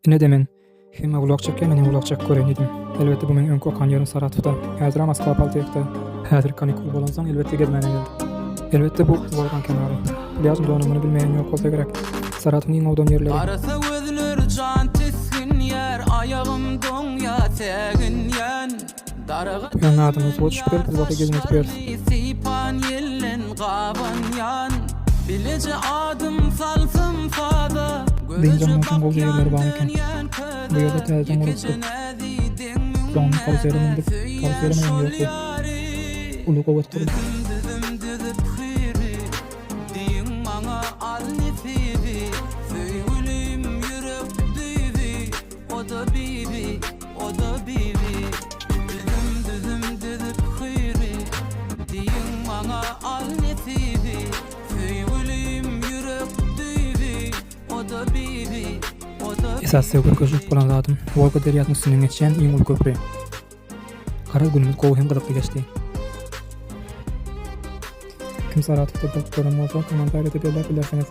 Ine-de men. Hemme vlog çekýär, menem vlog çekip göreýin diýdim. Elbetde bu meň öňki okan ýerim Saratowda. Häzirem Moskwa Poltehde. Häzir kanikul bolansoň elbetde gezmäne geldim. Elbetde bu Wolgaň kenary. Plýažyň donumyny bilmeýän ýok bolsa gerek. Saratowyň iň owadan ýerleri. Garasa gözler jan tisginýär, aýagym doňýa säginýän. Daraga Bu ýanda adamlar suwa düşüp ýör, biz bolsa gezim edip ýörüs. Sypan ýelden gabanýan. Bileje adym salsam saza, Dynç göreje almak üçin gowy bakýan ýerleri bar eken. dönýän Bu ýerde köze. täzeden Ýekeje gurlupdyr. näzi deň Soňunda müňe karusele mündik. söýýän Karusele şol münen ýokdy. ýary. Uly gowy gurlupdyr. Düzüm düzüm düzüp hyry, Diýiň maňa al nesibi. Söýgülim ýürek düýbi, O-da bibi, o-da bibi. Düzüm düzüm düzüp hyry, Diýiň maňa al nesibi. Söýgülim ýürek düýbi, O-da bibi, o-da Esasy size görkezjek bolan zadym, Wolga derýasynyň üstünden geçýän iň uly köpri. Garaz günümiz gowy hem gyzykly geçdi. Kim Saratowda bolup gören bolsa kommentariýada belläp bilersiňiz.